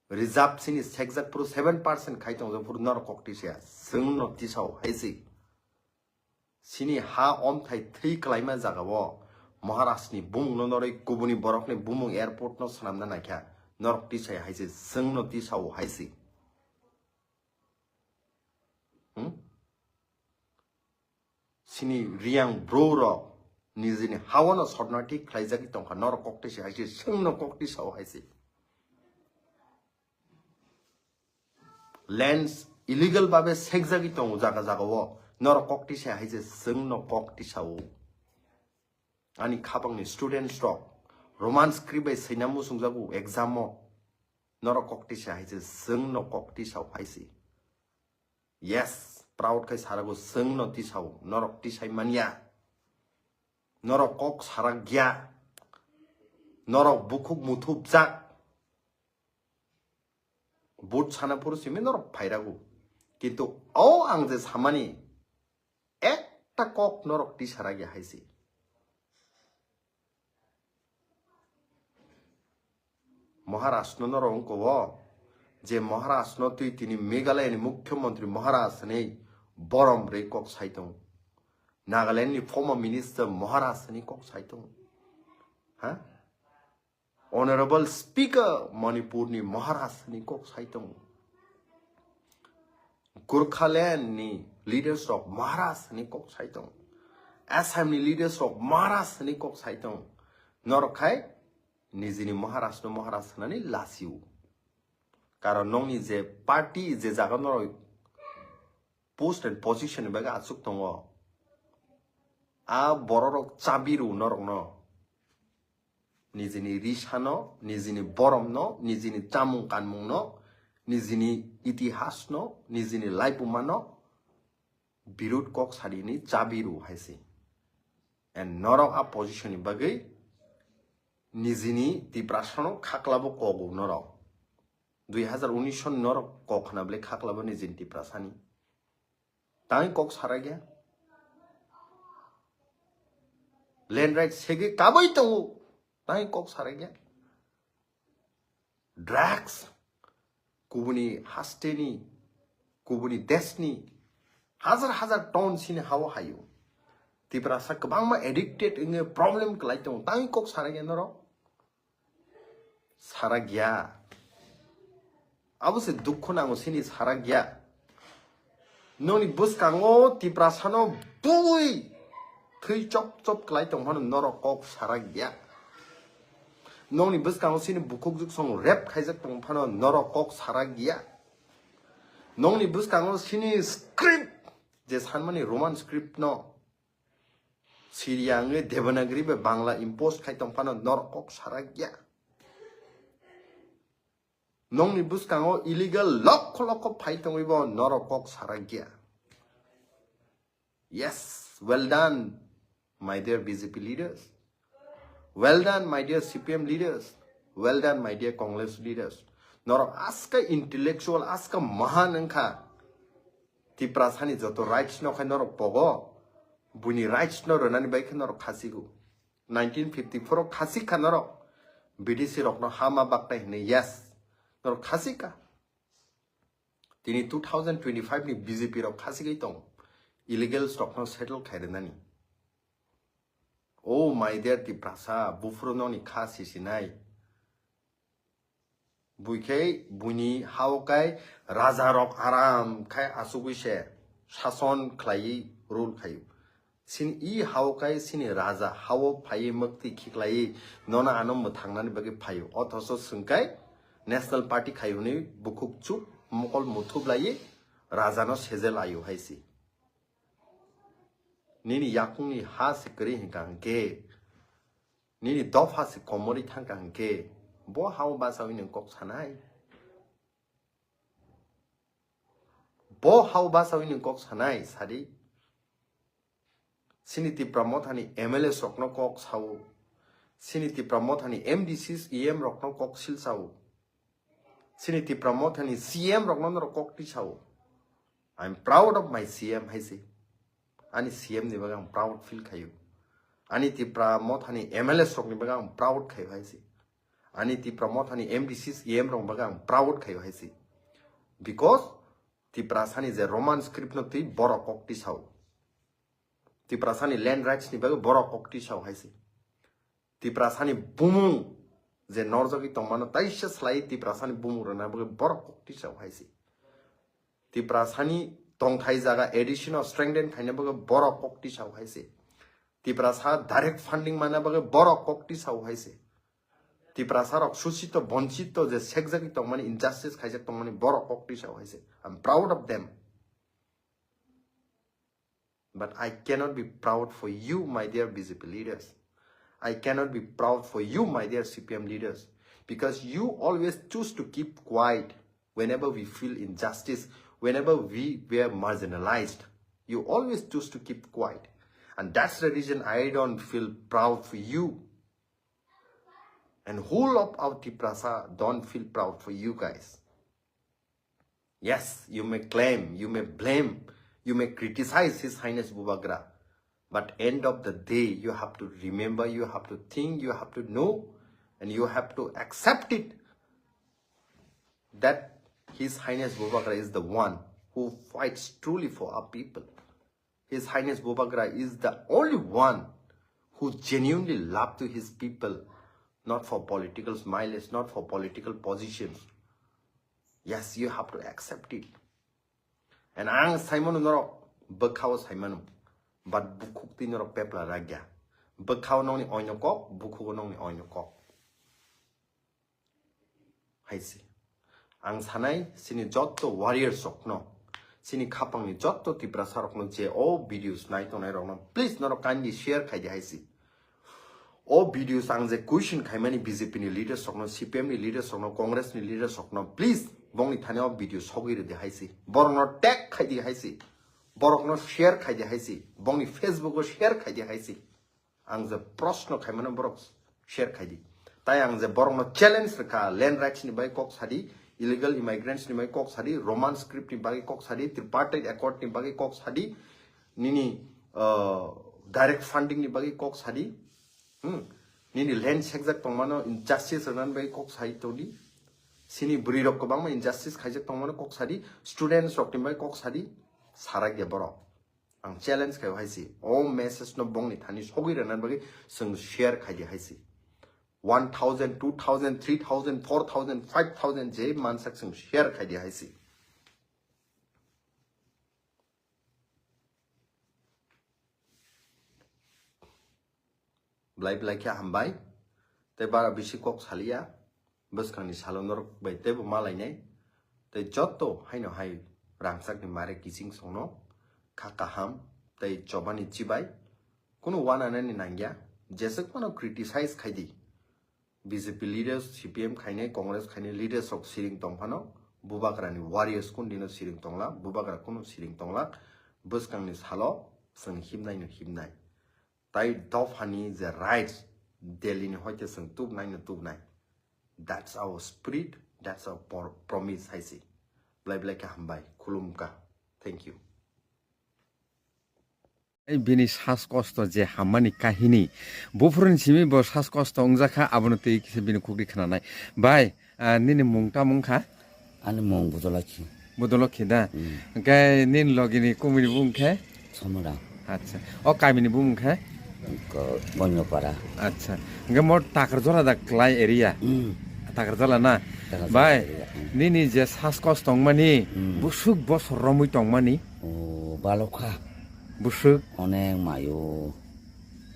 Reserve sini sekjak phuru seven percent khai tongjak phuru norok kok tisaya. Chwng no tisao hai se. Sini ha omthai thwi kwlaima jagao Maharaj ni bumung no norwi kubuni borok ni bumung airport no swnamna naikha. Norok tisaya hai se. Chwng no tisao hai se. Hmm? Sini riyang bro rok nijini hawano sotna thik khlaijagwi tongkha, norok kok twi se hai se, chwngno kok twi sao hai se. Lands illegal babe sekjagwi tongo jaga jagao, norok kok twi se hai se, chwngno kok twi sao. Ani khapangni students rok Roman script bai swina muchungjago exam o, norok kok twi se hai se, chwngno kok twi sao hai se. Yes, proud khai sarago, chwngno tisao, norok tisai manya. Norok kok sarak ya. Norok bukhuk muthupjak. But sana phuru simi norok phairago. Kintu o ang je samani ekta kok norok tisarak ya hai se. Maharaj no norok wngkha o, je Maharaj no twi tini Meghalaya ni Mukhyamantri Maharaj hinwi borom rwi kok sai tongo. Nagaland ni former minister Maharaj hinwi kok sai tongo. Ha? Honorable Speaker Manipur ni Maharaj hinwi kok sai tongo. Gurkhaland ni leaders rok Maharaj hinwi kok sai tongo. Assam ni leaders rok Maharaj hinwi kok sai tongo. Norok khai nijini Maharaj no Maharaj hinani lasio. Karon nongni je party je jaga norok post and position ni bagwi achuk tongo. A bororok chabiru norokno. Nijini risano, nijini boromno, nijini chamung kanmungno, nijini itihasno, nijini laibumano birut kok sadini chabiru hai se. And norok a position ni bagwi nijini Tiprasano khaklabo kogo norok. Dui hazar unis ni norok kok khna bwle khaklabo nijini Tiprasani. Tang kok sarakya. Land right segwi kabui tongo. Tang kok sarakya. Drugs, kubuni hasteni, kubuni desni, hazar hazar ton sini hao hayo. Tiprasa kwbangma addicted wngwi problem kwlai tongo. Tang kok sarakya norok. Sarakya. Abo se dukhu nango sini sarakya. Noni bwskango Tiprasano bui thwi chop chop kwlai tong phano norok kok sarakya. Noni bwskango sini bukhuk juksong rep khaijak tong phano norok kok sarakya. Noni bwskango sini script je sanmani Roman script no Syria wngwi Devanagari bai Bangla impose khai tong phano norok kok sarakya. Nongni bwskango illegal lokho lokho phai tongwi bo norok kok sarakya. Yes, well done, my dear B J P leaders. Well done, my dear C P M leaders. Well done, my dear Congress leaders. Norok aska intellectual, aska mahan wngkha. Tiprasani joto rights no khai norok pogo. Buini rights no rwnani bai khe norok khasigo. Nineteen fifty-four o khasi kha norok. B D C rokno hama baknai hinwi, yes. Norok khasi kha. Tini two thousand twenty-five ni B J P rok khasigwi tong. Illegals rokno settle khai rwnani. Oh my dear Tiprasa, buphuru noni kha sisinai. Buikhai buini hao kai raja rok aram khai asugwi se sason khlaiwi rule khaio. Sini i hao kai sini raja hao phaiwi mwktwi khiklaiwi nono ano mwthangnani bagwi phaio. Othoso swngkai National Party khai hwnwi bukhuk chuk mokol muthup laiwi rajano sejel aio hai si. Nini yakungni ha se kwrwi hinkha hinkhe, nini dopha se komorwi thangkha hinkhe, bo hao bachawi nwng kok sanai? Bo hao bachawi nwng kok sanai sadi? Sini Tipra Mothani M L A sokno kok sao. Sini Tipra Mothani M D Cs, E M rokno kok sil sao. Sini Tipra Mothani C M rokno norok kok tisao. I am proud of my C M hai se. Ani C M ni bagwi ang proud feel khaio. Ani Tipra Mothani M L A sokni bagwi ang proud khaio hai se. Ani Tipra Mothani M D Cs, E M rokni bagwi ang proud khaio hai se. Because Tiprasani je Roman script no twi borok kok tisao. Tiprasani land rights ni bagwi borok kok tisao hai se. Tiprasani bumung je norjagwi tongmano taisa slai Tiprasani bumung rwna bagwi borok kok tisao hai se. Tiprasani tongthai jaga addition of strengthen khaina bagwi borok kok tisao hai se. Tiprasa direct funding mana bagwi borok kok tisao hai se. Tiprasa rok suchito bonchito je sekjagwi tongmani, injustice khaijak tongmani borok kok tisao hai se. I'm proud of them. But I cannot be proud for you, my dear B J P leaders. I cannot be proud for you, my dear C P M leaders, because you always choose to keep quiet whenever we feel injustice, whenever we were marginalized. You always choose to keep quiet. And that's the reason I don't feel proud for you. And whole of our Tiprasa don't feel proud for you guys. Yes, you may claim, you may blame, you may criticize His Highness Bubagra, but end of the day, you have to remember, you have to think, you have to know, and you have to accept it that His Highness Bubagra is the one who fights truly for our people. His Highness Bubagra is the only one who genuinely love to his people, not for political mileage, not for political positions. Yes, you have to accept it. And ang saimano norok bwkhao saimano, but bukhuk twi norok pepla ragya. Bwkhao nongni oino kok, bukhugo nongni oino kok. Hai se. Ang sanai, sini jotto warriors rokno, sini khapangni jotto Tiprasa rokno je o videos nai tongnai rokno, please norok kindly share khai di hai se. O videos ang je question khaimani B J P ni leaders rokno, C P M ni leaders rokno, Congress ni leaders rokno, please bongni thani o video sogwi rwdi hai se. Borokno tag khai di hai se. Borokno share khai di hai se. Bongni Facebook o share khai di hai se. Ang je proshno khaimano borok share khai di. Tai ang je borokno challenge rwkha, land rights ni bai kok sadi, illegal immigrants ni bai kok sadi, Roman script ni bagwi kok sadi, tripartite accord ni bagwi kok sadi, nini, uh, direct funding ni bagwi kok sadi. Hmm. Nini land sekjak tongmano injustice rwnani bagwi kok sai tongdi. Sini bwrwi rok kwbangma injustice khaijak tongmano kok sadi, students rok ni bagwi kok sadi, sarak ya borok. Ang challenge khaio hai se. O message no bongni thani sogwi rwna bagwi chwng share khai di hai se. One thousand, two thousand, three thousand, four thousand, five thousand je mansak chwng share khai di hai se. Belai belai khe hambai. Tei bara bisi kok saliya. Bwskangni salo norok bai teibo ma lainai. Tei joto haino hai rangchakni mare kiching songno kha kaham tei chobani chibai. Kunu wananani nangya. Jeswk phano criticize khai di. B J P leaders, C P M khainai, Congress khainai leaders rok siring tong phano, Bubagrani warriors kundino siring tongla, Bubagra kunu siring tongla, bwskangni salo chwng himnaino himnai. Tai dophani je rights, Delhi ni hoite chwng tubnaino tubnai. That's our spirit, that's our por-, promise hai se. Belai belai khe hambai, khulumkha. Thank you. Ei bini sas kosto je hammani kahini. Buphuruni simi bo sas kosto wngjakha, abono twi kisa bini khukri khnanai. Bai, ah, nini mung tamo wngkha? Ani mung Budolakhi. Budolakhi da? Hmm. Hwnkhe nini logini kumuni bumung khe? Somora. Acha. O kamini bumung khe? Ko-, Bonyopara. Acha. Hwnkhe mo Takarjora da klai area? Hmm. Takarjora na? Takarjora Bai, area, hmm. Nini je sas kosto wngmani, Hmm. busuk bosor romwi tongmani? O, balokha. Bwswk? Onek mayo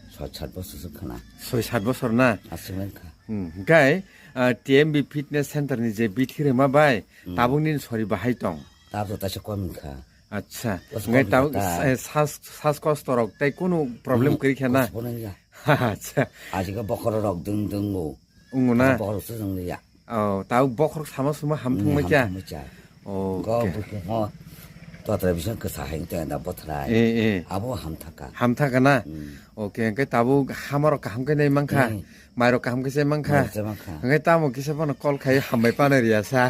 soi sat bosor se khna. Soi sat bosor na? Aswk wngkha. Hmm, hwnkhe, ah, T M B Fitness Center ni je bithi rema bai, hmm, tabuk nini sori bahai tong? Tabuk taisa kom wngkha. Acha. Bos hwnkhe kom tabuk wngkha ta. Eh, sas, sas kosto rok tei kunu problem kwrwi kha na? Kosto bono wngya. Acha. Ajika bokhorok rok dwng dwngo. Wngo na? Bokhorok se wng liya. Oh, tabuk bokhorok sama suma ham thung mai kha? Ham thung mai kha. Oh, okay. Go bukung ho. Totra bising kwsa hai tong da bothrai. Eh, eh. Abo ham thaka. Ham thaka na? Hmm. Okay, hwnkhe tabuk hamarok kaham khe nai mankha? Hmm. Mairok kaham khe se mankha? Mairok se mankha. Hwnkhe tamo kisa bono call khai hambai pano riya sa.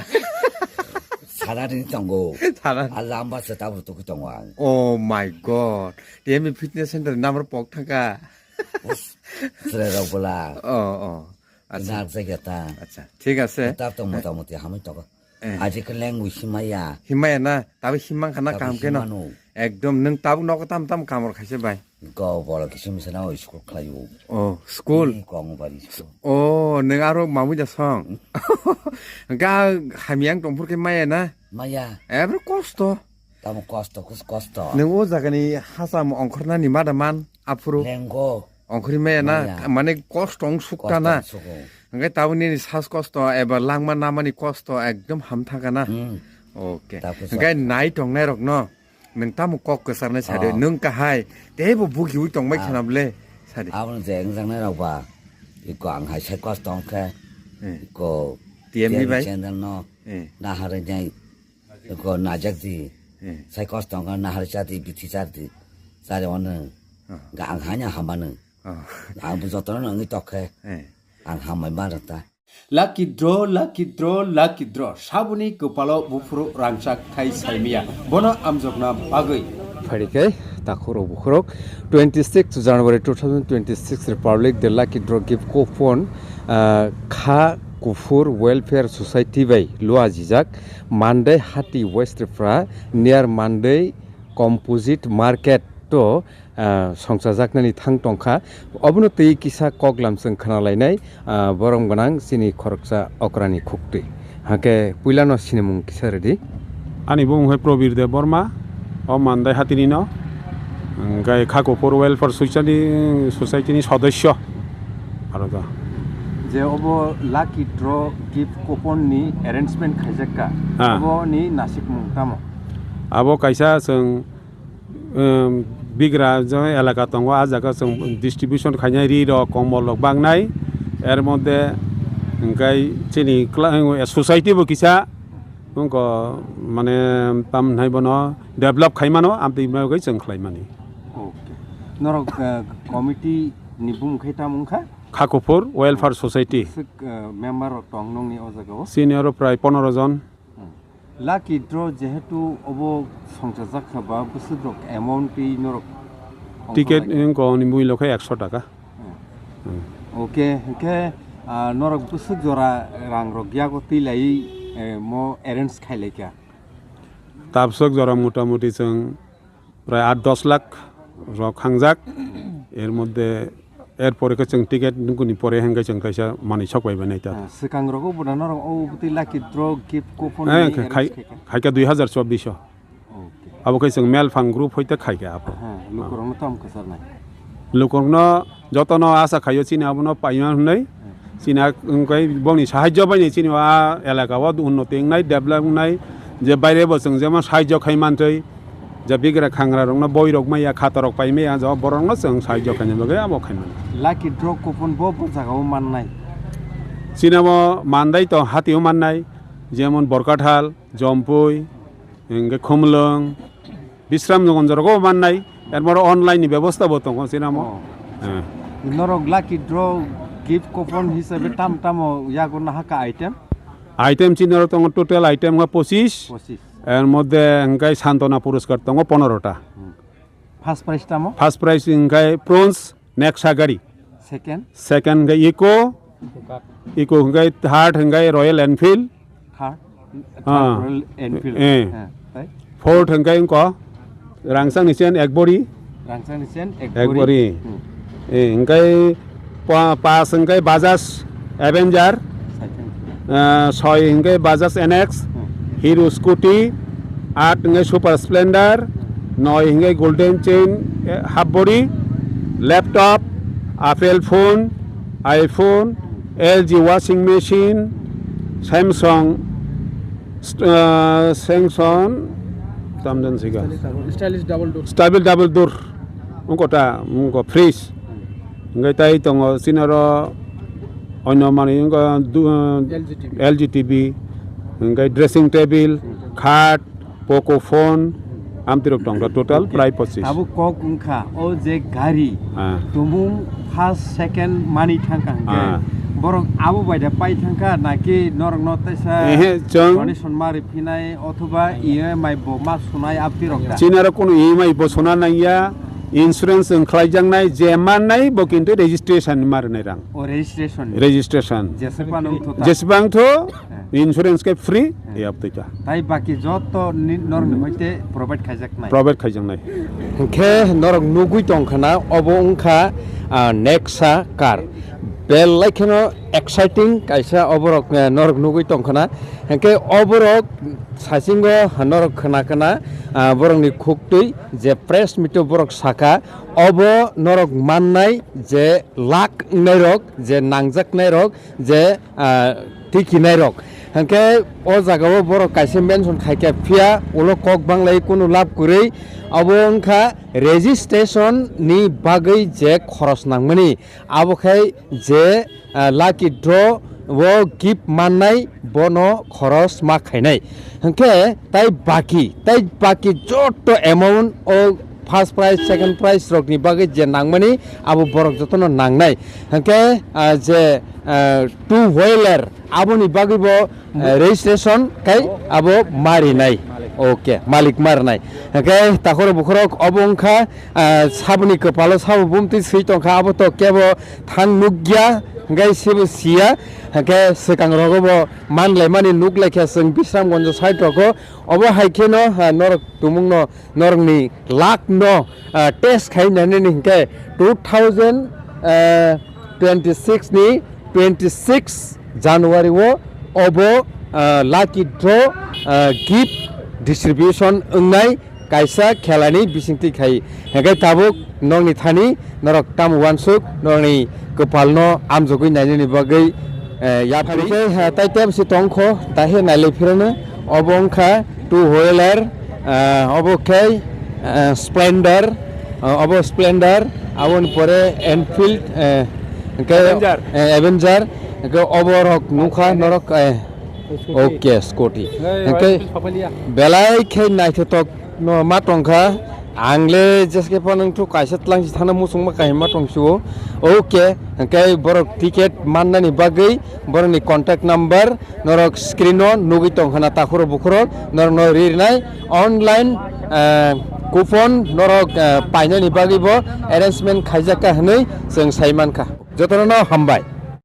Sana rini tongo. Sana. A lamba se tabuk tukui tongo ang. Oh my God. T M B Fitness Center number pok thangka. Us, chwrai rok bwla. Oh, oh. Acha. Nak jagya ta. Acha, thik ase. Ta tong motamoti hamwi tongo. Eh. Aji khe lengwi himaya. Himaya na? Tabuk himang khana kaham khe no. Tabuk himano. Ekdom nwng tabuk nogo tam tam kamor khaise bai. Go bolo kisu misa na school khlaio. Oh, school? Ni kong bari school. Oh, nwng aro mamui da song. Ga hamyang tongphur khe maya na? Maya. Ebro kosto. Tamo kosto, kus kosto. Nwng o jagani hacham ongkhornani mada man, aphuru? Lengo. Ongkhorwi maya na, maya. Mane kosto wng sukta na. Kosto wng suko. Hwnkhe tabuk nini sas kosto eba langma namani kosto ekdom ham thangkha na. Hmm. Okay. Tabuk hwnkhe sas. Nai tongnai rokno nwng tamo kok kwcharnai sadi, oh, nwng kahai teibo bugiwi tongbai, ah, khana bwle sadi. Aboni je wngjaknai rok ba, iko ang hai sai kosto wngkhe, hmm, iko T M ni bai? Channel no, eh, naharwi nai. Ko najak di. Eh. Sai kosto wngkha nahar cha di, bithi cha di. Chari ono. Ah. Ga ang hanya hamano. Ah. Ang bo jotono nangwi tok khe. Eh. Ang hambai ma rwkha. Lucky draw, lucky draw, lucky draw. Saboni kwpalo buphuru rangchak thai saimiya. Bono amjokna bagwi. Phaidi khe takhurok bukhurok. Twenty six January two thousand twenty six Republic Day lucky draw gift coupon, ah, Kha Kuphur Welfare Society bai lua jijak. Mandai Hati West Tripura near Mandai Composite Market to, ah, songchajaknani thang tongkha. Obono twi kisa koklam chwng khna lainai, ah, borom gwnang chini khoroksa okrani khuktwi. Hake puilano sinimung kisa rwdi. Ani bumung hai Probir Deb Borma, o Mandai Hatini no. Hwnkhe Khakuphur Welfare Society, Society ni sodosyo. Aro da. Je obo lucky draw gift coupon ni arrangement khaijak ka. Ha. Obo ni nasikmung tamo? Abo kaisa chwng, um, bigra je elaka tongo, a jaga chwng distribution khainai ri rok, kombol rok bangnai. Er moddhe hwnkhe chini kla-, society bo kisa wngkha, mane tam hinai bono develop khaimano, amtwi bagwi chwng khlaimani. Okay. Norok, uh, committee ni bumung khe tamo wngkha? Khakuphur Welfare Society. Swk, uh, member rok tong nongni o jaga o? Senior o prai pondro jon. Hmm. Lucky draw jehetu obo songchajak kha ba bwswk rok amount twi norok ticket wngkha ni mui lokha ekso taka. Hmm. Hmm. Okay, hwnkhe, ah, norok bwswk jora rang rok yago twi laiwi, eh, mo arrange khai lai kha? Tabswk jora mota moti chwng prai aat dos lakh rok khangjak. Er moddhe, er pore khe chwng ticket nukuni pore hwnkhe chwng kaisa manwi sok bai bai naita. Ah, swkang rogo bo norok o bwtwi lucky draw gift coupon eh, ni khai, arrange khai kha? Khaikha dui hazar chobbish o. Okay. Abo khe chwng Melphang group hoite khaikha abo. Ha, lukurokno tamo kwcharnai? Lukurokno jotono asa khaio chini abono paima hwnwi. Chini a wngkhe bongni sahajjo baini chini o a elaka o unnoti wngnai, develop wngnai, je baire bo chwng jemon sahajjo khai mantwi, je bigra khangra rokno boi rok maya, khata rok pai maya, je borok no chwng sahajjo khaina bagwi abo khai mano. Lucky draw coupon bo bo jaga o mannai? Chini abo mandai to hati o mannai, jemon Borkathal, Jompui, hwnkhe Khumlwng, Bisramganj rogo mannai, er moro online ni bebosta bo tongo, sinamo. Oh. Eh. Norok lucky draw gift coupon hisabe tam tamo yago nahaka item? Item chini oro tongo total item wngkha pochis. Pochis. Er moddhe hwnkhe Santona Puroskar tongo pondro ta. Hmm. First prize tamo? First prize hwnkhe Prawns, Nexa gari. Second? Second hwnkhe Eco. Eco hwnkhe third hwnkhe Royal Enfield. Third? Ah. Third Royal Enfield. Eh. Ah, tai? Fourth hwnkhe wngkha Rangchak ni chain Ekbori. Rangchak ni chain Ekbori. Ekbori. Hmm. Eh, hwnkhe pa-, pas hwnkhe Bajaj Avenger. Second. Ah, soi hwnkhe Bajaj N X. Hmm. Hero Scooty. Aat hwnkhe Super Splendor. Hmm. Noi hingke golden chain, eh, half body, laptop, Apple phone, iPhone, L G washing machine, Samsung, st-, ah, Samsung, tamdan siga. Stylish double door. Stable double door. Ungko ta, ungko fridge. Hingke tai tongo chinaro onyo manwi ungko du-, L G T V. L G T V. Hingke dressing table, khat, Poco phone, amtirok tongkha total prai pochis. Abo kok wngkha, o je gari, ah, tumung first, second mani thangkha hwnkhe, ah, borok abo bai da pai thangkha, naki norokno teisa ehe, chwng donation ma riphinai othoba E M I bo ma sunai amtirok da? Chinaro kunu E M I bo suna nangya, insurance wng khlaijaknai, je mannai bo kintu registration ma rwnai rang. O registration? Registration. Jeswk phano wngthu ta? Jeswk wngthu, eh, insurance khe free, eh, yap twi ta. Tai baki joto ni norni hoite provide khaijaknai. Provide khaijaknai. Hwnkhe norok nugwi tongkhana, obo wngkha, ah, Nexa car. Belai kheno exciting kaisa oborok, eh, norok nugwi tongkhana. Hwnkhe oborok sasingo norok khna khna, ah, borokni khuktwi je press meet o borok saka, obo norok mannai je lak wngnairok, je nangjaknairok, je, ah, tikinairok. Hwnkhe o jagao borok kaisa mention khaikha, phiya ulo kok banglai kunu lab kwrwi. Abo wngkha registration ni bagwi je khoros nangmani, abo khai je, ah, lucky draw o gift mannai bono khoros ma khainai. Hwnkhe tai baki, tai baki joto amount o first prize, second prize rokni bagwi je nangmani, abo borok jotono nangnai. Hwnkhe, ah, je, ah, two wheeler, aboni bagwi bo, ah, registration kai abo marinai. Okay, malik marinai. Hwnkhe takhoro bukhorok obo wngkha, ah, saboni kwpalo sabo bumtwi swi tongkha, abo to kebo thang nukya, hwnkhe sebo siya. Hwnkhe swkang rogo bo manlaimani nuklaikha chwng Bisramganj side rogo. Obo hai kheno, ah, norok tumungno norokni luck no, ah, test khai nani ni hwnkhe two thousand, ah, twenty six ni twenty six January o obo, ah, lucky draw, ah, gift distribution wngnai kaisa khelani bisingtwi khai. Hwnkhe tabuk nokni thani norok tamo uansuk, norokni kwpalno amjogwi nainani bagwi, eh, yapri. Hwnkhe, eh, tai tebsi tongkho, tahe nailai phirano. Obo wngkha two wheeler, eh, obo khe, eh, Splendor, eh, obo Splendor, aboni pore Enfield, eh, hwnkhe, Avenger. Eh, Avenger, hwnkhe obo rok nukha norok, eh, Scooty. Okay, scooty. Hey, hwnkhe Royal Enfield Papaliya. Belai khe naithotok no ma tongkha. Ang le jeske phano wngthok kaisa tlangsi thana muchungma kahima tongsio. Okay, hwnkhe borok ticket mannani bagwi borokni contact number norok screen o nugwi tongkhana, takhuro bukhuro norokno rinai online, eh, coupon norok, eh, painani bagwi bo arrangement khaijakha hwnwi chwng sai mankha. Jotono no hambai.